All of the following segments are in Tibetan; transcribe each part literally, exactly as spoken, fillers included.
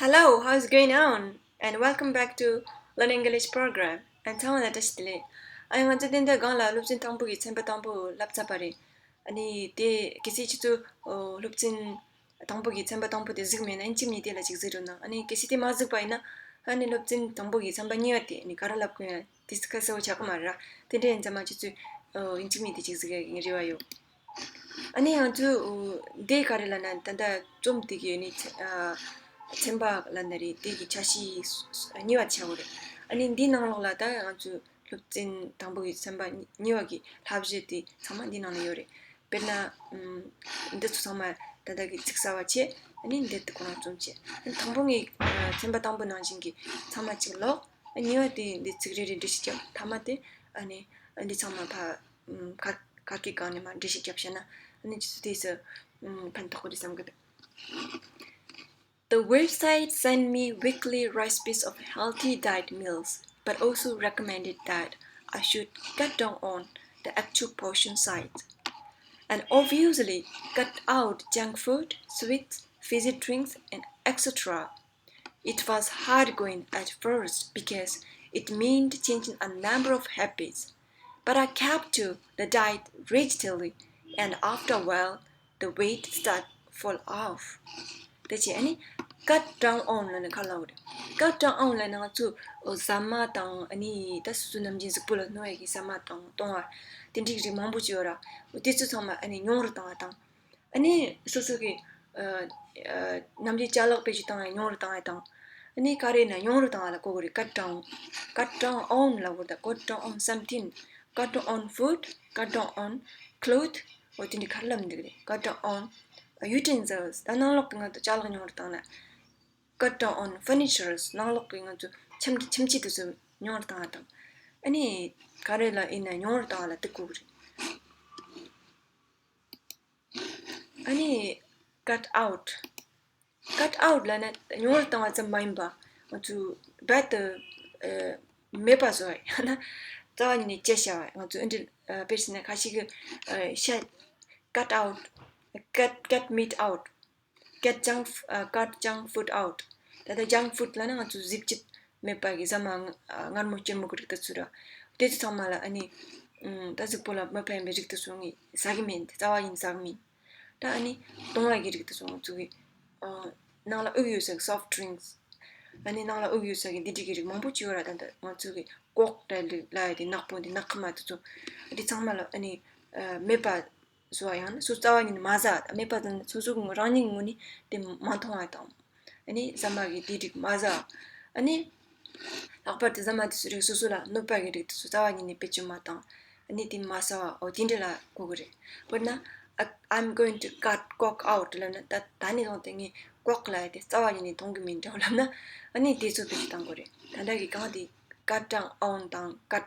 Hello, how's going on? And welcome back to Learn English program. And ཚང་མ་ལ་བཀྲ་ཤིས་བདེ་ལེགས། ཨ་ཡ། ང་ཚོ་དེ་འདྲ་སྒང་ལ་སློབ་ཚན་དང་པོ་གི་ཚན་པ་དང་པོ་བསླབ་ཚར་བ་རེད། ཨ་ནི་དེ་གལ་སྲིད་ཁྱེད་ཚོ་སློབ་ཚན་དང་པོ་གི་ཚན་པ་དང་པོ་དེ་གཟིགས་མེད་ན་ཨིན་ཅི་མིན་དེ་ལ་ཅིག་གཟིགས་རོགས་གནང་། ཨ་ནི་གལ་སྲིད་དེ་མ་གཟིགས་པ་ཡིན་ན་ཨ་ནི་སློབ་ཚན་དང་པོ་གི་ཚན་པ་གཉིས་པ་དེ་ཨ་ནི་ག་རེ་ལབ་དགོས་ཡ་དེ་ཚོ་ཁ་གསལ་པོ་ཆགས་ཀྱི་མ་རེད་ར། དེ་འདྲ་ཡིན་ཙང་མ་ཁྱེད་ཚོས་ཨིན་ཅི་མིན་དེ་ཅིག་གཟིགས་ཡ་གི་རེ་བ་ཡོད། ཨ་ནི་ང་ཚོས་འདི་ག་རེ་ལབ་ན་ད་ལྟ་རྩོམ་དེ་གི་ནི་ཚན་ཨ་ཚན་པ་ལབ་ན་རེད། དེ་གི་ཆ་ཤས་གཉིས་པ་ཆགས་ཡོད་རེད། ཨ་ནི་འདིའི་ནང་ལོགས་ལ་ད་ང་ཚོས་སློབ་ཚན་དང་པོ་གི་ཚན་པ་གཉིས་པ་གི་བསླབ་གཞི་དེ་ཚང་མ་འདིའི་ནང་ལ་ཡོད་རེད། དཔེར་ན་ཨམ་འདི་ཚོ་ཚང་མ་ད་ལྟ་གི་ཚིག་གསར་པ་བྱས། ཨ་ནི་འདི་དེ་ཁོ་རང་རྩོམ་བྱས། ཨ་ནི་དང་པོ་ངས་ཨ་ཚན་པ་དང་པོ་ནང་བཞིན་གི་ཚང་མ་གཅིག་ཀློག་ཨ་གཉིས་པ་དེ་འདི་ཚིག་རེ་རེ་འགྲེལ་བཤད་རྒྱབ། མཐའ་མ་དེ་ཨ་ནི་འདི་ཚང་མ་ཕ་ཁ་ཁ་སྐད་གང་ནས་མ་འགྲེལ་བཤད་རྒྱབ་བྱས་ན་ཨ་ནི་ཁྱེད་ཚོ་དེ་ཚོ་ཕན་ཐོགས་ཀྱི་རེད་བསམ་གི་འདུག The website sent me weekly recipes of healthy diet meals, but also recommended that I should cut down on the actual portion size and obviously cut out junk food, sweets, fizzy drinks, and et cetera. It was hard going at first because it meant changing a number of habits, but I kept to the diet rigidly, and after a while, the weight started fall off. དེ་བྱས་ཨ་ནི་cut down on ལབ་ན་ག་རེ་ལབ་དགོས་རེད། Cut down on ལབ་ན་ང་ཚོ་ཟ་མ་དང་ཨ་ནི་ད་སོ་སོ་ནམ་རྒྱུན་གཟུགས་པོ་ལ་གནོད་ཡ་གི་ཟ་མ་དང་བཏུང་བ་དེ་འདྲའི་རིགས་མང་པོ་ཅིག་ཡོད་ར། དེ་ཚོ་ཚང་མ་ཨ་ནི་ཉུང་རུ་བཏང་བ་དང་། ཨ་ནི་སོ་སོ་གི་ཨ་ཨ་ནམ་རྒྱུན་ཅ་ལག་བེད་སྤྱོད་བཏང་ཡ་ཉུང་རུ་བཏང་ཡ་དང་། ཨ་ནི་ག་རེ་ན་ཉུང་རུ་བཏང་བ་ལ་གོ་དགོས་རེད། Cut down, cut down on ལབ་དགོས་རེད། Cut down on something, cut down on food, cut down on clothes. འོ་དེ་འདྲ་ག་རེ་ལབ་འདུག་རེད། Cut down on utensils. ད་ནང་ལོགས་ཀྱི་ང་ཚོ་ཅ་ལག་ཉུང་རུ་བཏང་ན། Cut down on furnitures. ནང་ལོགས་ཀྱི་ང་ཚོ་ཁྱིམ་གྱི་ཁྱིམ་ཆས་དེ་ཚོ་ཉུང་རུ་བཏང་བ་དང་། ཨ་ནི་ག་རེ་ལ་ཡིན་ན་ཉུང་རུ་བཏང་བ་ལ་དེ་གོ་གི་རེད། ཨ་ནི་cut out, cut out ལབ་ན་ཉུང་རུ་བཏང་བ་ཙམ་མ་ཡིན་པ། ང་ཚོས་རྦད་དེ་ཨ་མེད་པ་བཟོ་བ་ཡང་ན་རྩ་བ་ཉིད་ནས་བཅད་བྱ་བ། ང་ཚོས་ཨ་འདྲ་ཨ་དཔེར་བྱས་ན་ཁ་ཤས་ཀྱིས་ཨ་ཤ་cut out, cut, cut meat out, cut junk, ཨ་cut junk food out. ད་ལྟ་junk food ལབ་ན་ང་ཚོ་གཟི་བརྗིད་མེད་པ་གི་ཟ་མ་མངར་མོ་སྐྱུར་མོ་གི་རིགས་དེ་ཚོ་ར། དེ་ཚོ་ཚང་མ་ལ་ཨ་ནི་ཨམ་ད་གཟུགས་པོ་ལ་མི་ཕན་པའི་རིགས་དེ་ཚོ་ངས་ཟ་གི་མིན། རྩ་བ་ཡིན་ཟ་གི་མིན། ད་ཨ་ནི་བཏུང་བ་གི་རིགས་དེ་ཚོ་ང་ཚོ་གི་ཨ་ནང་ལ་དབུགས་ཡོད་ས་གི་soft drinks, ཨ་ནི་ནང་ལ་དབུགས་ཡོད་ས་གི་འདི་འདྲ་གི་རིགས་མང་པོ་ཅིག་ཡོད་ར། ད་ལྟ་ང་ཚོ་གི་ཀོག་འདྲ་ལ་ཡ་དེ་ནག་པོ་འདི་ནག་ཁ་མ་དེ་ཚོ་འདི་ཚང་མ་ལ་ཨ་ནི་ཨ་མེད་པ་བཟོ་བ་ཡང་ན་སོ་རྩ་བ་ཉིད་ནས་མ་ཟ། མེད་པ་དང་སོ་སོ་གི་རང་ཉིད་ངོས་ནས་དེ་མ་མཐོང་བ་དང་། ཨ་ནི་ཟ་མ་གི་དེ་རིགས་མ་ཟ། ཨ་ནི་ལྷག་པར་དུ་ཟ་མ་དེ་ཚོ་རིགས་སོ་སོ་ལ་གནོད་པ་གི་རིགས་དེ་ཚོ་རྩ་བ་ཉིད་ནས་བེད་སྤྱོད་མ་བཏང་། ཨ་ནི་དེ་མ་ཟ་བ། འོ་དེ་འདྲ་ལ་གོ་གི་རེད། དཔེར་ན་I- I'm going to cut coke out ལབ་ན་ད་ད་ནས་བཟུང་སྟེ་ངས་ཀོག་ལབ་ཡ་དེ་རྩ་བ་ཉིད་ནས་འཐུང་གི་མིན་འདྲ་བོ་ལབ་ན། ཨ་ནི་དེ་ཚོ་བེད་སྤྱོད་གཏང་དགོས་རེད། ད་ལྟ་གི་གང་དེ་cut down on དང་cut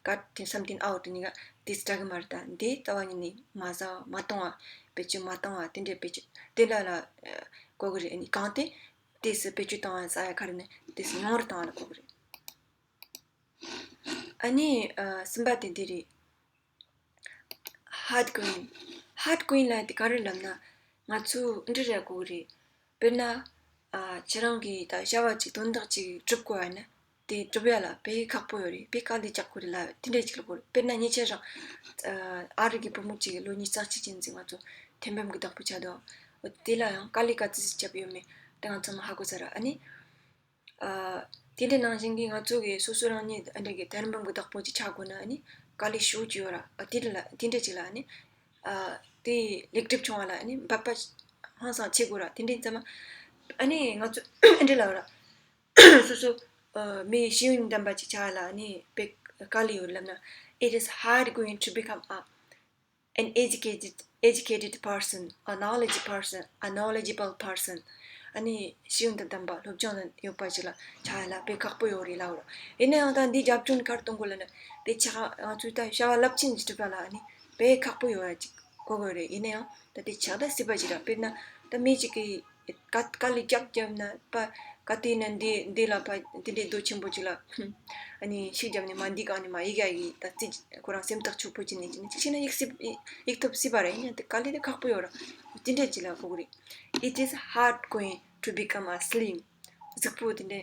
cut something out གཉིས་ཀ་དེ་འདྲ་གི་མ་རེད། ད་འདི་རྩ་བ་ཉིད་ནས་མ་ཟ་བ། མ་བཏུང་བ། བེད་སྤྱོད་མ་བཏང་བ། དེ་འདྲའི་བེད་སྤྱོད་དེ་ལ་ལ་གོ་གི་རེད། ཨ་ནི་གང་དེ་དེ་སུ་བེད་སྤྱོད་བཏང་བ་ཟ་ཡ་ག་རེ་ནས་དེ་སུ་ཉུང་རུ་བཏང་བ་ལ་གོ་གི་རེད། ཨ་ནི་ཨ་གསུམ་པ་དེ་འདི་རེད། Hard going, hard going ལབ་དེ་ག་རེ་ལབ་ན། ང་ཚོ་འདི་རེད་གོ་གི་རེད། དཔེར་ན་ཨ་ཁྱེད་རང་གིས་ད་བྱ་བ་ཅིག་དོན་དག་ཅིག་སྒྲུབ་དགོས་ཡ་ན་དེ་སྒྲུབ་ཡ་ལ་དཔེ་ཁག་པོ་ཡོད་རེད། དཔེ་དཀའ་ལས་རྒྱག་དགོས་རེད་ལབ་དེ་འདྲ་ཅིག་ལ་གོ་རེད། དཔེར་ན་ཉེ་ཆར་རང་ཨ་ཨ་རི་གི་བུ་མོ་ཅིག་ལོ་ཉི་ཤུ་རྩ་གཅིག་ཅན་ཅིག་ང་ཚོ་ཐེར་འབུམ་གི་བདག་པོ་ཆགས་འདུག་འོ་དེ་ལ་ཡང་དཀའ་ལས་ག་ཚོད་ཅིག་བརྒྱབ་ཡོད་མེད་དེ་ང་ཚོ་མ་ཧ་གོ་ས་ར། ཨ་ནི། ཨ་དེ་འདྲ་ནང་བཞིན་གྱི་ང་ཚོ་གི་སོ་སོ་རང་ཉིད་ཨ་འདྲ་གི་ཐེར་འབུམ་གི་བདག་པོ་ཅིག་ཆགས་དགོས་ན་ཨ་ནི་དཀའ་ལས་ཞེ་པོ་ཅིག་ཡོད་ར། ཨ་དེ་འདྲ་ལ་དེ་འདྲ་ཅིག་ལ་ཨ་ནི་ཨ་དེ་ལེགས་གྲུབ་བྱུང་བ་ལ་ཨ་ནི་འབད་པ་ཧང་སང་བྱེད་དགོས་ར། དེ་འདྲ་ཡིན་ཙང་མ་ཨ་ནི་ང་ཚོ་ཨ་འདྲ་ལ་ཡོད་ར། སོ་སོ་ཨ་མི་ཤེས་ཡོན་ལྡན་པ་ཅིག་ཆགས་ལ་ཨ་ནི་དཔེ་དཀའ་ལས་ཡོད་ལབ་ན། It is hard going to become a an educated, educated person, a knowledge person, a knowledgeable person. ཨ་ནི་ཤེས་ཡོན་དང་ལྡན་པ་སློབ་སྦྱོང་ཡོད་པ་ཅིག་ལ་ཆགས་ཡ་ལ་དཔེ་ཁག་པོ་ཡོད་རེད་ལབ་ར། ཡིན་ན་ཡང་ད་འདི་རྒྱབ་ལྗོངས་ག་རེ་གཏོང་དགོས་ལབ་ན། དེ་ཆགས་ང་ཚོས་ད་བྱ་བ་རླབས་ཆེན་ཞིག་སྒྲུབ་པ་ལ་ཨ་ནི་དཔེ་ཁག་པོ་ཡོད་ཡ་ཅིག་གོ་དགོས་རེད། ཡིན་ན་ཡང་ད་དེ་ཆགས་ད་སྲིད་པ་ཅིག་ར། དཔེར་ན་ད་མི་ཅིག་གིས་དཀའ་དཀའ་ལས་རྒྱག་རྒྱབ་ན་པ་ག་དེ་ན་འདི་འདི་ལ་པ་དེ་འདྲའི་རྡོ་ཆེན་པོ་ཅིག་ལ་ཨ་ནི་ཤུགས་རྒྱབ་ནས་མ་འདི་གང་ནས་མ་ཡིག་ཡ་ཡིག་ད་རྩིས་ཁོ་རང་སེམས་ཐག་ཆོད་པོ་ཅིག་ནས་ཅིག་ནས་ཅིག་བྱས་ན་ཡིག་སྲིད་ཡིག་ཐུབ་སྲིད་པ་རེད། ཡིན་ན་དེ་དཀའ་ལས་དེ་ཁག་པོ་ཡོད་ར། དེ་འདྲ་ཅིག་ལ་གོ་གི་རེད། It is hard going to become a slim. གཟུགས་པོ་དེ་འདྲའི་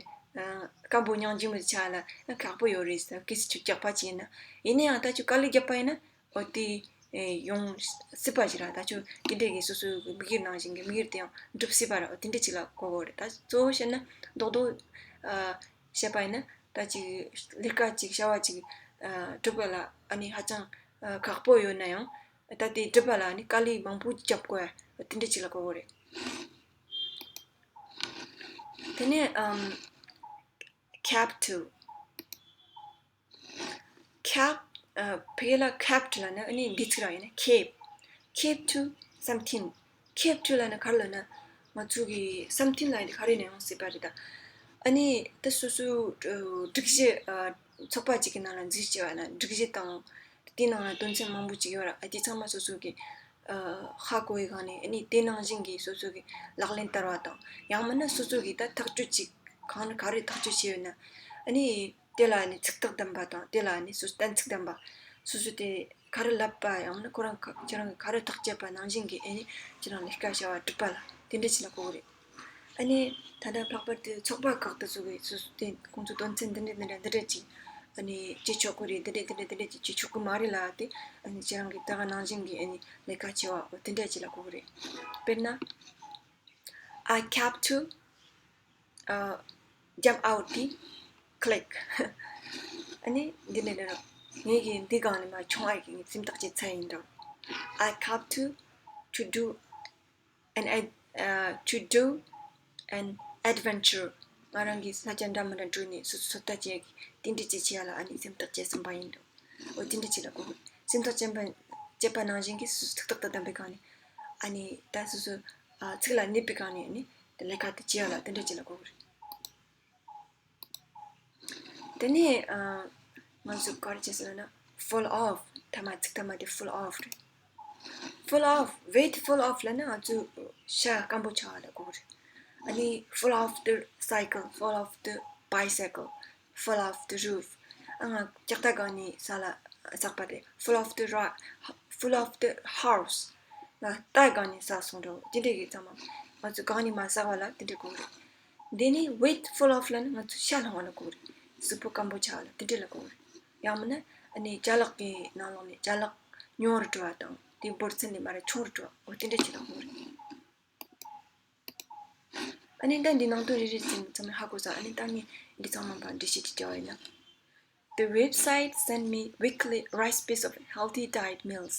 སྐམ་པོ་སྙིང་རྗེ་མོ་ཆགས་ལ་ཁག་པོ་ཡོད་རེད་ཟེར། གལ་སྲིད་ཁྱོད་རྒྱགས་པ་ཅིག་ཡིན་ན། ཡིན་ན་ཡང་ད་ཁྱོད་དཀའ་ལས་བརྒྱབ་པ་ཡིན་ན། འོ་དེ་ཡོང་སྲིད་པ་ཞིག་ར། ད་ཁྱོད་དེ་འདྲས་ཀྱི་སོ་སོའི་དམིགས་ཡུལ་ནང་བཞིན་གྱི་དམིགས་ཡུལ་དེ་ཡང་འགྲུབ་སྲིད་པ་ར། འོ་དེ་འདྲས་ཅིག་ལ་གོ་དགོས་རེད། ད་གཙོ་བོ་བཤད་ན་རྡོག་རྡོག་བཤད་པ་ཡིན་ན། ད་ཅིག་ལས་ཀ་ཅིག་བྱ་བ་ཅིག་སྒྲུབ་པ་ལ་ཨ་ནི་ཧ་ཅང་ཁག་པོ་ཡོད་ན་ཡང་། ད་དེ་སྒྲུབ་པ་ལ་ཨ་ནི་དཀའ་ལས་མང་པོ་རྒྱབ་དགོས། འོ་དེ་འདྲས་ཅིག་ལ་གོ་དགོས་རེད། དེ་ནས་ཨམ། capital cap། ཨ། བོད་སྐད་ལ་cap ལབ་ན་ཨ་ནི་འདི་ཚིག་རང་ཡིན་ན། cape, cape to something. cap to ལབ་ན་ག་རེ་ལབ་ན། ང་ཚོ་གི་something ལབ་ཡ་དེ་ག་རེ་ནས་ཡོང་སྲིད་པ་རེད་ད། ཨ་ནི་ད་སོ་སོའི་སྒྲིག་གཞི། ཨ། ཚོགས་པ་གཅིག་གི་ནང་ལ་འཛུལ་བྱས་པ་ན་སྒྲིག་གཞི་དང་། དེའི་ནང་ལ་དོན་ཚན་མང་པོ་ཅིག་ཡོད་ར། ཨ། དེ་ཚང་མ་སོ་སོ་གི་ཨ། ཧ་གོ་བའི་སྒང་ནས། ཨ་ནི་དེ་ནང་བཞིན་གྱི་སོ་སོ་གི་ལག་ལེན་བསྟར་བ་དང་། ཡང་མིན་ན་སོ་སོ་གི་ད་ཐག་གཅོད་ཅིག་གང་ནས་ག་རེ་ཐག་གཅོད་བྱས་ཡོད་ན། ཨ་ནི་དེ་ལ་ཨ་ནི་ཚིག་ཐག་བསྡམས་པ་དང་། དེ་ལ་ཨ་ནི་སོ་སོ་གཏན་ཚིགས་བསྡམས་པ། སོ་སོ་དེ་ག་རེ་ལབ་པ། ཡང་མིན་ན་ཁོ་རང་ཁ་ཁྱེད་རང་གི་ག་རེ་ཐག་བཅད་པ་ནང་བཞིན་གྱི་ཨ་ནི་ཁྱེད་རང་ལས་ཀ་བྱ་བ་སྒྲུབ་པ་ལ་དེ་འདྲ་ཅིག་ལ་གོ་གི་རེད། ཨ་ནི་ད་ལྟ་ལྷག་པར་དུ་ཚོགས་པ་ཁག་ཏུ་སོ་གི་སོ་སོ་དེ་ཁོང་ཚོ་དོན་ཚན་འདི་འདྲ་འདི་འདྲ་འདི་འདྲ་ཅིག་ཨ་ནི་བྱེད་ཆོག་གི་རེད། འདི་འདྲ་འདི་འདྲ་འདི་འདྲ་ཅིག་བྱེད་ཆོག་གི་མ་རེད་ལབ་དེ། ཨ་ནི་ཁྱེད་རང་གི་ད་ག་ནང་བཞིན་གྱི་ཨ་ནི་ལས་ཀ་བྱེད་པ། འོ་དེ་འདྲ་ཅིག་ལ་གོ་གི་རེད། དཔེར་ན། I cap to uh, jump out the clique. ཨ་ནི་འདི་འདྲ་འདྲ་ར། ངས་ཀྱི་འདི་སྒང་ནས་མར་མཆོང་ཡ་གི་ངས་སེམས་ཐག་བཅད་ཚར་ཡིན་འགྲོ། I cap to to do an ad- uh, to do an adventure. ང་རང་གི་ས་ཆ་འདྲ་མི་འདྲ་འགྲོ་ནས་སོ་སོ་ཚོད་ལྟ་བྱེད་ཡ་གི་དེ་འདྲ་ཅིག་བྱེད་ཡ་ལ་ཨ་ནི་སེམས་ཐག་བཅད་ཟིན་པ་ཡིན་འགྲོ། འོ་དེ་འདྲ་ཅིག་ལ་གོ་གི། སེམས་ཐག་བཅད་པ་བཅད་པ་ནང་བཞིན་གྱི་སོ་སོ་ཚིག་ཐག་ཏུ་བསྡམས་པའི་སྒང་ནས། ཨ་ནི་ད་སོ་སོ་ཨ་ཚིག་ལ་གནས་པའི་སྒང་ནས་ཨ་ནི་དེ་ལས་ཀ་དེ་བྱེད་ཡ་ལ་དེ་འདྲ་ཅིག་ལ་གོ་གི་རེད། དེ་ནས་ཨ་ང་ཚོ་ག་རེ་བྱེད་ཟེར་ན། fall off། ཐ་མ་ཚིག་ཐ་མ་དེ་fall off རེད། fall off, weight fall off ལབ་ན་ང་ཚོ་ཤ་སྐམ་པོ་ཆགས་པ་ལ་གོ་གི་རེད། ཨ་ནི་fall off the cycle, fall off the bicycle, fall off the roof. ཨ་ང་ལྕགས་རྟ་སྒང་ནས་ས་ལ་ཟགས་པ་དེ། fall off the ro- fall off the horse. ང་རྟ་སྒང་ནས་ཟགས་སོང་འགྲོ། དེ་འདྲའི་གི་ཚང་མ་ང་ཚོ་སྒང་ནས་མར་ཟགས་པ་ལ་དེ་འདྲའི་གོ་གི་རེད། འདི་ནི་weight fall off ལབ་ན་ང་ཚོ་ཤ་ལྷུང་བ་ལ་གོ་གི་རེད། གཟུགས་པོ་སྐམ་པོ་ཆགས་པ་ལ་དེ་འདྲ་ལ་གོ་གི་རེད། ཡང་མིན་ན་ཨ་ནི་ཅ་ལག་གི་ནང་ལོགས་ནས་ཅ་ལག་ཉུང་རུ་འགྲོ་བ་དང་། དེའི་འབོར་ཚད་ནས་མར་ཆུང་རུ་འགྲོ་བ། འོ་དེ་འདྲ་ཅིག་ལ་གོ་གི་རེད། ཨ་ནི་ད་འདི་ནང་དོན་རེ་རེ་ཙམ་ཙམ་ཧ་གོ་ས། ཨ་ནི་ད་ངས་འདི་ཚང་མ་ཕར་འགྲེལ་བཤད་ཅིག་རྒྱག་པ་ཡིན་ན། The website send me weekly recipes of healthy diet meals.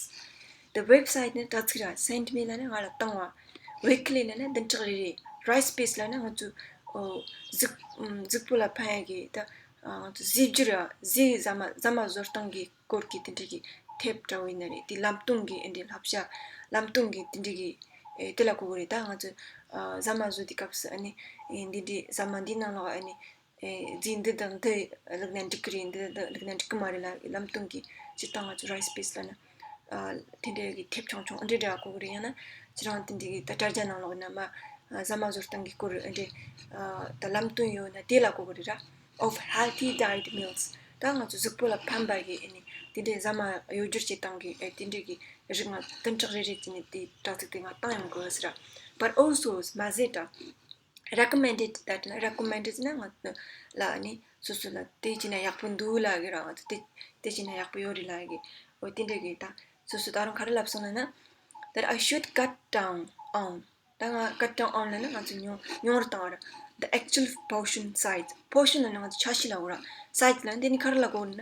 The website ནི་དྲ་ཚིགས་ར། send me ལབ་ན་ང་ལ་བཏང་བ། weekly ལབ་ན་བདུན་ཕྲག་རེ་རེ། recipes ལབ་ན་ང་ཚོ་ཨོ་གཟུགས་ཨམ་གཟུགས་པོ་ལ་ཕན་ཡ་གི་ད་ཨ་ང་ཚོ་ཟས་བཅུད་ར། ཟས་ཟ་མ་ཟ་མ་བཟོ་སྟངས་ཀྱི་སྐོར་གྱི་དེ་འདྲ་གི་དེབ་འདྲ་བོ་ཡིན་ན་རེད། དེ་ལམ་སྟོན་གྱི་ཨ་འདྲའི་བསླབ་བྱ། ལམ་སྟོན་གྱི་དེ་འདྲ་གི་ཨེ་དེ་ལ་གོ་གི་རེད། ད་ང་ཚོ་ཨ་ཟ་མ་བཟོ་དུས་སྐབས་སུ་ཨ་ནི་ཨེ་འདི་འདྲའི་ཟ་མ་འདིའི་ནང་ལོགས་ཨ་ནི་ཨེ་རྫས་འདི་དང་འདི་བླུགས་ན་འགྲིག་གི་རེད། འདི་དང་འདི་བླུགས་ན་འགྲིག་གི་མ་རེད་ལབ་ལམ་སྟོན་གྱི་སྤྱིར་བཏང་ང་ཚོ་recipes ལབ་ན་ཨ་དེ་འདྲའི་གི་དེབ་ཆུང་ཆུང་ཨ་འདྲ་འདྲ་གོ་གི་རེད། ཡང་ན་ཁྱེད་རང་དེ་འདྲའི་གི་ད་དྲ་རྒྱ་ནང་ལོགས་ན་མ་ཨ་ཟ་མ་བཟོ་སྟངས་ཀྱི་སྐོར་ཨ་འདྲ་ཨ་ད་ལམ་སྟོན་ཡོད་ན་དེ་ལ་གོ་གི་རེད་ར། of healthy diet meals. ད་ང་ཚོ་གཟུགས་པོ་ལ་ཕན་པ་གི་ཨ་ནི་དེ་འདྲའི་ཟ་མ་གཡོ་སྒྱུར་བྱེད་སྟངས་ཀྱི་ཨེ་དེ་འདྲའི་གི་རིགས་ང་བདུན་ཕྲག་རེ་རེ་བྱས་ནས་དེ་དྲ་ཚིགས་དེ་ང་བཏང་ཡོང་དགོས་ཟེར། But also མ་ཟད་ད་recommended ད་ན་recommended ན་ང་ལ་ཨ་ནི་སོ་སོ་ལ་དེ་བྱས་ན་ཡག་པོ་འདུག་ལབ་གི་ར། ང་ཚོ་དེ་དེ་བྱས་ན་ཡག་པོ་ཡོད་རེད་ལབ་གི། འོ་དེ་འདྲ་གི་ད་སོ་སོ་ད་རུང་ག་རེ་ལབ་སོང་ལབ་ན། That I should cut down on. ད་ང་cut down on ལབ་ན་ང་ཚོ་ཉུང་ཉུང་རུ་བཏང་བ་ར། The actual portion size. portion ལབ་ན་ང་ཚོ་ཆ་ཤས་ལ་གོ་ར། size ལབ་ན་དེ་ནི་ག་རེ་ལ་གོ་ན།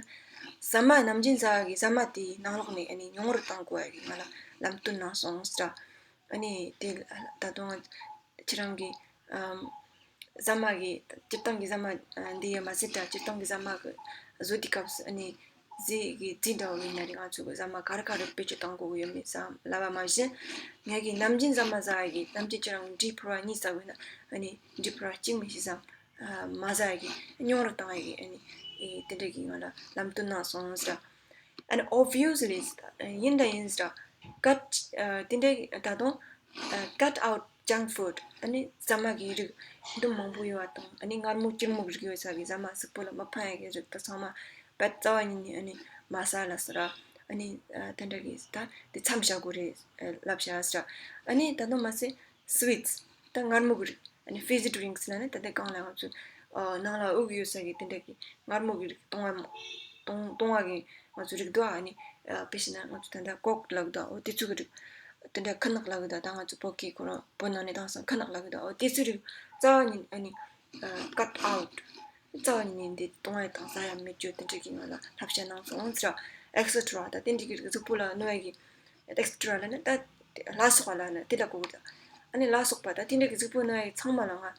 ཟ་མ་ནམ་རྒྱུན་ཟ་གི་ཟ་མ་དེའི་ནང་ལོགས་ནས་ཨ་ནི་ཉུང་རུ་བཏང་དགོས་ཡ་གི་ང་ལ་ལམ་སྟོན་གནང་སོང་ཟེར། ཨ་ནི་དེ་ད་དུང་ང་ཁྱེད་རང་གི་ཨམ་ཟ་མ་གི་སྤྱིར་བཏང་གི་ཟ་མ་འདི་ཡ་མ་ཟད་ད་སྤྱིར་བཏང་གི་ཟ་མ་གི་བཟོ་དུས་སྐབས་སུ་ཨ་ནི་རྫས་ཀྱི་རྫས་འདྲ་བོ་ཡིན་ན་རེད། ང་ཚོ་གི་ཟ་མ་ག་རེ་ག་རེ་བེད་སྤྱོད་གཏང་དགོས་ཀྱི་ཡོད་མེད་ཟ་ལབ་པ་མ་གཞི། ངས་གི་ནམ་རྒྱུན་ཟ་མ་ཟ་ཡ་གི་ནམ་རྒྱུན་ཁྱེད་རང་འབྲས་ཕོར་བ་གཉིས་ཟ་དགོས་ན་ཨ་ནི་འབྲས་ཕོར་བ་གཅིག་མི་ཤེས་ཟ་མ་ཟ་ཡ་གི་ཉུང་རུ་བཏང་ཡ་གི་ཨ་ནི་དེ་འདྲ་གི་ང་ལ་ལམ་སྟོན་གནང་སོང་ཟེར། And obviously ཡིན་ད་ཡིན་ཟེར། cut དེ་འདྲ་ད་དུང་cut out junk food ཨ་ནི་ཟ་མ་གི་རིགས་དུམ་མང་པོ་ཡོད་པ་དང་། ཨ་ནི་མངར་མོ་སྐྱུར་མོ་རིགས་ཡོད་ས་གི་ཟ་མ་གཟུགས་པོ་ལ་མི་ཕན་ཡ་གི་རིགས་ད་ཚང་མ་བད་རྩ་བ་ཉིད་ནས་ཨ་ནི་མ་ཟ་ལབ་ཟེར། ཨ་ནི་དེ་འདྲ་གི་ད་དེ་མཚམས་བཞག་དགོས་རེད་ལབ་བཞག་ཟེར། ཨ་ནི་ད་དུང་མ་ཟད་sweets ད་མངར་མོ་གི་རིགས། ཨ་ནི་fizzy drinks ལ་ནི་ད་ལྟ་གང་ལ་ང་ཚོ་ཨ་ནང་ལ་དབུགས་ཡོད་ས་གི་དེ་འདྲ་གི་མངར་མོ་གི་རིགས་བཏུང་བ་བཏུང་བཏུང་བ་གི་ང་ཚོ་རིགས་འདུག་ཨ་ནི་ཨ་དཔེ་བྱས་ན་ང་ཚོ་ད་ལྟ་Coke ལབ་གི་འདུག་འོ་དེ་ཚོ་གི་རིགས་དེ་འདྲ་ཁུ་ནག་ལབ་གི་འདུག་ད་ང་ཚོ་བོད་སྐད་ཁོ་རང་བོད་ནང་ནས་བཏང་སང་ཁུ་ནག་ལབ་གི་འདུག་འོ་དེ་ཚོ་རིགས་རྩ་བ་ཉིད་ཨ་ནི་ཨ་cut out རྩ་བ་ཉིད་ནས་འདི་བཏུང་བ་དང་ཟ་ཡ་མེད་རྒྱུ་དེ་འདྲ་གི་ང་ལ་བསླབ་བྱ་གནང་སོང་ཟེར། Etcetera ད་དེ་འདྲ་གི་རིགས་གཟུགས་པོ་ལ་གནོད་ཡ་གི Etcetera ལབ་ན་ད་ལ་སོགས་པ་ལབ་ན་དེ་ལ་གོ་གི་འདུག་ཨ་ནི་ལ་སོགས་པ་ད་དེ་འདྲ་གི་གཟུགས་པོ་གནོད་ཡ་གི་ཚང་མ་ལ་ང་ཨ་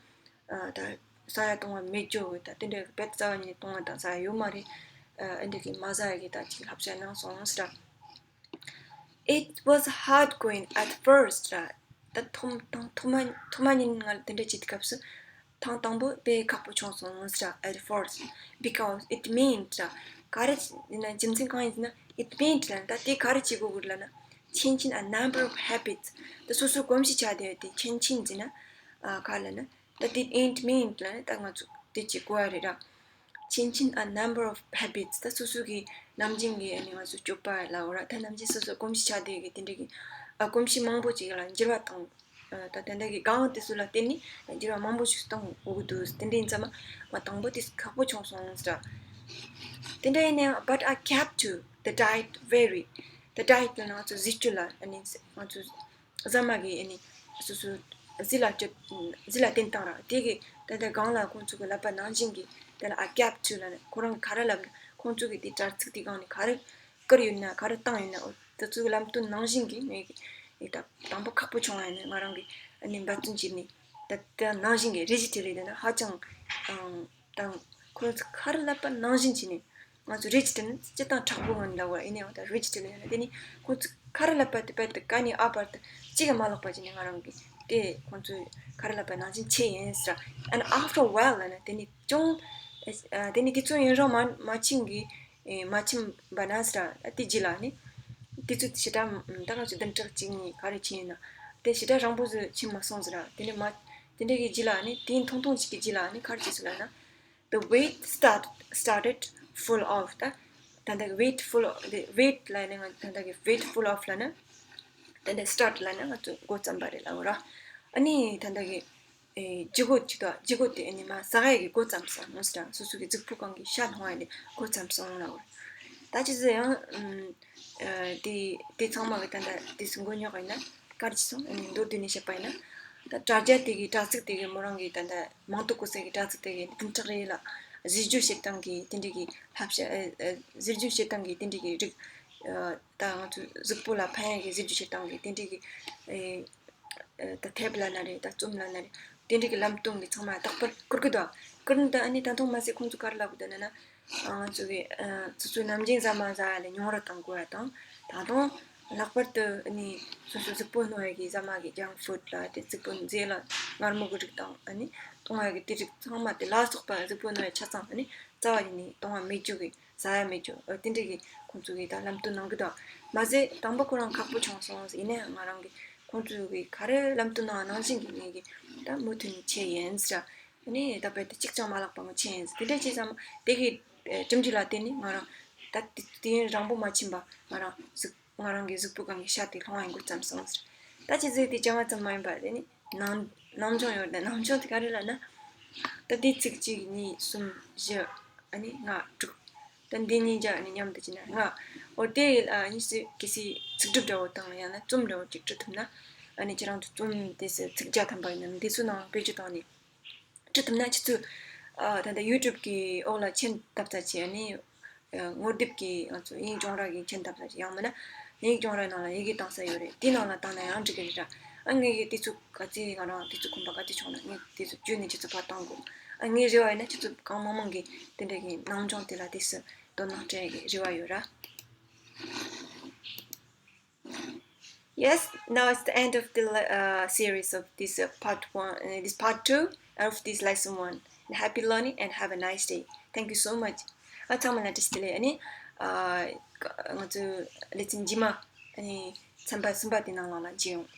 ད་ཟ་ཡ་བཏུང་བ་མེད་རྒྱུ་ད་དེ་འདྲ་གི་བེད་རྩ་བ་ཉིད་ནས་བཏུང་བ་དང་ཟ་ཡ་ཡོད་མ་རེད། ཨ་འདྲ་གི་མ་ཟ་ཡ་གི་ད་ཅིག་བསླབ་བྱ་གནང་སོང་ཟེར། It was hard going at first ར། ད་ཐོག་ཐོག་ཐོག་མ་ཐོག་མ་ཉིན་ང་དེ་འདྲ་བྱེད་དུས་སྐབས་སུ་ཐེངས་དང་པོ་དཔེ་ཁག་པོ་བྱུང་སོང་ཟེར་ར། At first, because it meant ར། ག་རེ་ཡིན་ན་རྒྱུ་མཚན་གང་ཡིན་ཟེར་ན། It meant ལབ་ན་ད་དེ་ག་རེ་བྱེད་དགོས་དགོས་ལབ་ན། Changing a number of habits ད་སོ་སོའི་གོམས་གཤིས་ཆགས་བསྡད་དེ་changing ཟེར་ན་ཨ་ག་ལབ་ན། ད་དེ་it meant ལབ་ན་ད་ང་ཚོ་དེ་བྱེད་དགོས་ཡ་རེད་ར། Changing a number of habits ད་སོ་སོ་གི་ནམ་རྒྱུན་གྱི་ཨ་ནི་ང་ཚོ་སྤྱོད་པ་ལ་འོ་ར་ད་ནམ་རྒྱུན་སོ་སོ་གོམས་གཤིས་ཆགས་བསྡད་ཀྱི་དེ་འདྲ་གི་ཨ་གོམས་གཤིས་མང་པོ་ཅིག་ལ་འགྱུར་བ་བཏང་ད་ལྟ་འདྲ་གི་སྒང་དེ་ཚོ་ལ་བརྟེན་ནས་འགྱུར་བ་མང་པོ་ཞིག་གཏོང་དགོས་ཀྱི་འདུག་དེ་འདྲ་ཡིན་ཙང་མ་དང་པོ་དེ་ཁག་པོ་བྱུང་སོང་ཟེར། དེ་འདྲ་ཡིན་ནའང་but I kept to the diet very the diet ལ་ང་ཚོ་གཟི་བཅུད་ལ་ཨ་ནི་ང་ཚོ་ཟ་མ་གི་ཨ་ནི་སོ་སོ་གཟི་ལ་སྤྱོད་གཟི་ལ་བརྟེན་བཏང་ར་དེ་གི་ད་ལྟ་སྒང་ལ་ཁོང་ཚོ་གི་ལབ་པ་ནང་བཞིན་གི་དེ་ལ་ཨ་ཀྱབ་ཚུལ་ལ་ནི་ཁོ་རང་ག་རེ་ལབ་ན་ཁོང་ཚོ་གི་དེ་དྲ་ཚིགས་དེ་སྒང་ནས་ག་རེ་བསྐུར་ཡོད་ན་ག་རེ་བཏང་ཡོད་ན་འོ་དེ་ཚོ་གི་ལམ་སྟོན་ནང་བཞིན་གི་ངས་གི་ད་དང་པོ་ཁག་པོ་བྱུང་བ་ཡིན་ན་ང་རང་གི་ཨ་ནི་འབད་བརྩོན་བྱས་ནས་ད་ལྟ་ནང་བཞིན་གི་རེ་ཞིག་དེ་རེད་ན་ཧ་ཅང་ཨང་དང་ཁོ་ཚོ་ག་རེ་ལབ་པ་ནང་བཞིན་བྱས་ནས། ང་ཚོ་རེ་ཇི་ཊལ་ནི་སྤྱིར་བཏང་དྲག་པོ་ངང་ལ་བ་ཡིན་ནའང་ད་རེ་ཇི་ཊལ་ཡིན་ན་དེ་ནི་ཁོང་ཚོ་ག་རེ་ལབ་པ་དེ་པ་དེ་ག་ནས་ཨ་བར་དུ་གཅིག་ག་མ་ལོག་པ་བྱས་ནས་ང་རང་གི་དེ་ཁོང་ཚོས་ག་རེ་ལབ་པ་ནང་བཞིན་བྱས་ཡིན་ཟེར། And after a while ལབ་ན་དེ་ནི་ཅུང་ཨ་དེ་ནི་དུས་ཚོད་ཡུན་རིང་མ་མ་ཕྱིན་གི་ཨེ་མ་ཕྱིན་པ་ན་ཟེར་དེ་རྗེས་ལ་ནི་དུས་ཚོད་ཞེ་དྲག་ད་ང་ཚོ་བདུན་ཕྲག་གཅིག་གཉིས་ག་རེ་ཕྱིན་ཡིན་ན་དེ་ཞེ་དྲག་རིང་པོ་ཟིག་ཕྱིན་མ་སོང་ཟེར་དེ་ནི་མ་དེ་འདྲ་གི་རྗེས་ལ་ནི་དུས་ཐུང་ཐུང་ཞིག་གི་རྗེས་ལ་ནི་ག་རེ་བྱས་ཟེར་ལབ་ན། The weight start started fall off ད་ད་ལྟ་གི་weight fall off the weight ལབ་ནས་ང་ད་ལྟ་གི་weight fall off ལབ་ན་ད་ལྟ་start ལབ་ན་ང་ཚོ་འགོ་བརྩམས་པ་རེད་ལབ་ར། ཨ་ནི་ད་ལྟ་གི་ཨེ་ལྗིད་ཁོག་ཅིག་དང་ལྗིད་ཁོག་དེ་ཨ་ནི་མ་ཟ་ཡ་གི་འགོ་བརྩམས་སོང་ངོ་ཟེར་སོ་སོ་གི་གཟུགས་པོ་གང་གི་ཤ་སློང་ཡ་ལས་འགོ་བརྩམས་སོང་ལབ་ར། ད་ཅི་ཟེར་ཡང་ཨམ། དེ་དེ་ཚང་མ་གི་ད་ལྟ་དུས་སུ་མགོ་རྙོག་ཡིན་ན་ག་རེ་བྱས་སོང་ཨ་ནི་མདོར་བསྡུས་ནས་བཤད་པ་ཡིན་ན། ད་དྲ་རྒྱ་དེ་གི་དྲ་ཚིགས་དེ་གི་མོ་རང་གི་ད་ལྟ་མང་དུ་བཀོད་ས་གི་དྲ་ཚིགས་དེ་གི་བདུན་ཕྲག་རེ་ལ་གཟི་བརྗིད་བྱེད་སྟངས་ཀྱི་དེ་འདྲ་གི་བསླབ་བྱ་ཨ་ཨ་གཟི་བརྗིད་བྱེད་སྟངས་ཀྱི་དེ་འདྲ་གི་རིགས་ཨ་ད་ང་ཚོ་གཟུགས་པོ་ལ་ཕན་ཡ་གི་གཟི་བརྗིད་བྱེད་སྟངས་ཀྱི་དེ་འདྲ་གི་ཨེ་ད་དེབ་ལབ་ན་རེད་ད་རྩོམ་ལབ་ན་རེད་དེ་འདྲ་གི་ལམ་སྟོན་གི་ཚང་མ་རྟག་པར་བསྐུར་གི་འདུག་བསྐུར་ནི་ད་ཨ་ནི་ད་དུང་མ་ཟད་ཁོང་ཚོ་ག་རེ་ལབ་གི་འདུག་ན་ན། ང་ཚོ་གི་ཨ་སོ་སོའི་ནམ་རྒྱུན་ཟ་མ་ཟ་ཡ་ལས་ཉུང་རུ་གཏོང་དགོས་ཡ་དང་ད་དུང་ལྷག་པར་དུ་ཨ་ནི་སོ་སོའི་གཟུགས་པོ་རྣོ་ཡ་གི་ཟ་མ་གི་junk food ལ་དེ་གཟུགས་པོ་མཛེས་ལ་མངར་མོ་གི་རིགས་དང་ཨ་ནི་གཏོང་ཡ་གི་དེ་རིགས་ཚང་མ་དེ་ལ་སོགས་པ་གཟུགས་པོ་རྣོ་ཡ་ཆ་ཚང་ཨ་ནི་རྩ་བ་ཉིད་ནས་གཏོང་བ་མེད་རྒྱུ་གི་ཟ་ཡ་མེད་རྒྱུ་ཨ་དེ་འདྲ་གི་ཁོང་ཚོ་གི་ད་ལམ་སྟོན་གནང་གི་འདུག་མ་ཟད་དང་པོ་ཁོ་རང་ཁག་པོ་བྱུང་སོང་ཡིན་ནའང་ང་རང་གི་ཁོང་ཚོ་གི་ག་རེ་ལམ་སྟོན་གནང་བ་ནང་བཞིན་གི་ངས་གི་ད་མུ་མཐུད་ནས་བྱས་ཡིན་ཟེར། ཨ་ནི་ད་བར་དུ་གཅིག་ཀྱང་མ་བརླག་པ་ངོ་ཆེན་ཡིན་ཟེར། དེ་འདྲ་བྱས་ཙང་དེ་གི་ཨེ་གྲུབ་འབྲས་ལ་བརྟེན་ནས་ང་རང་ད་དུས་ཡུན་རིང་པོ་མ་ཕྱིན་པ་ང་རང་གཟུགས་ང་རང་གི་གཟུགས་པོ་གང་གི་ཤ་དེ་སློང་བའི་འགོ་བརྩམས་སོང་ཟེར། ད་ཅི་ཟེར་དེ་རྐྱང་བ་ཙམ་མ་ཡིན་པ་དེ་ནི་ནང་ནང་སྦྱོང་ཡོད་དེ་ནང་སྦྱོང་དེ་ག་རེ་ལབ་ན། ད་དེ་ཚིག་གཅིག་གཉིས་གསུམ་བཞི་ཨ་ནི་ལྔ་དྲུག་ད་འདི་གཉིས་ཀྱང་ཨ་ནི་མཉམ་དུ་བྱས་ན་ལྔ། འོ་དེ་ཨ་ནི་སུ་གལ་སྲིད་ཚིག་གྲུབ་འདྲ་བོ་དང་ཡང་ན་རྩོམ་འདྲ་བོ་ཅིག་འབྲི་ཐུབ་ན་ཨ་ནི་ཁྱེད་རང་ཚོ་རྩོམ་དེ་སུ་ཚིག་བརྒྱ་ཐམ་པ་ཡིན་ན་འདི་ཚོ་ནང་བེད་སྤྱོད་བཏང་ནས་འབྲི་ཐུབ་ན་ཁྱེད་ཚོས་ཨ་ད་ལྟ་ཡུ་ཊུབ་གི་འོག་ལ་མཆན་བཏབ་ཚར་བྱས་ཨ་ནི་ངོ་དེབ་ཀྱི་ང་ཚོ་དབྱིན་ཡིག་སྦྱོང་ར་གི་མཆན་བཏབ་ཚར་བྱས་ཡང་མིན་ན་དབྱིན་ཡིག་སྦྱོང་ར་ནང་ལ་ཡི་གེ་བཏང་ས་ཡོད་རེད། དེ་ནང་ལ་བཏང་ན་ཡང་འགྲིག་གི་རེད་ར། ཨ་ངས་གི་དུས་ཚོད་ག་ཚོད་ང་རང་དུས་ཚོད་ཁོམ་པ་ག་ཚོད་བྱུང་ན་ངས་དུས་ཚོད་བཅོས་ནས་ཁྱེད་ཚོ་ཕར་བཏང་དགོས། ཨ་ངའི་རེ་བ་ཡིན་ན་ཁྱེད་ཚོ་གང་མང་མང་གིས་དེ་འདྲ་གི་ནང་སྦྱོང་དེ་ལ་དེ་སུ་དོ་སྣང་སྤྲད་གི་རེ་བ་ཡོད་ར། Yes, now it's the end of the uh, series of this uh, part one, uh, this part two of this lesson one. And happy learning and have a nice day. Thank you so much. ཨ་ཚང་མ་ལ་བཀྲ་ཤིས་བདེ་ལེགས། ཨ་ནི་ཨ་ང་ཚོའི་ལེ་ཚན་རྗེས་མ་ཨ་ནི་ཚན་པ་གསུམ་པ་དེ་ནང་ལ་མཇལ་ཡོང་།